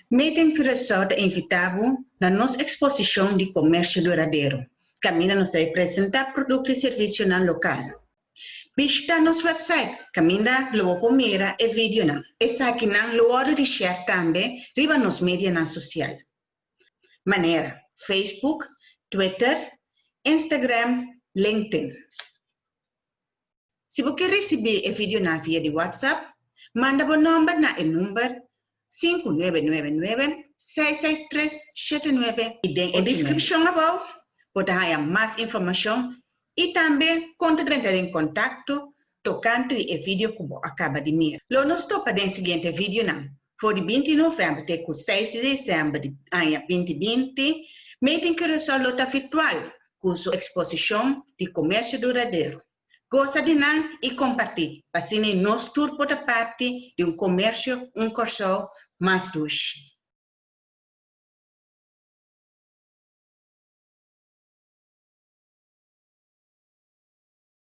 Made in Curaçao ta invitá bo na nos eksposishon di Komersio Duradero, kaminda nos ta presentá produkto i servisionan lokal. Bishitá nos wèpsait kaminda lo bo por mira e videonan. Esakinan lo wòrdu di share tambe riba nos medianan sosial, manera Facebook, Twitter, Instagram, LinkedIn. Si bo ke risibí e videonan via di WhatsApp, manda bo nòmber na e number 5999 663 79 i den e deskripshon abou bo ta haña mas informashon i tambe kon ta drenta den kontakto tokante di e video ku bo a kaba di mira. Lo nos topa den siguiente videonan, for di 20 novèmber te ku 6 di desèmber di aña 2020, Made in Curaçao lo ta virtual ku su eksposishon di Komersio Duradero. Gosa di nan i kompartí pa asina nos tur por ta parti di un komersio, un Kòrsou mas dushi.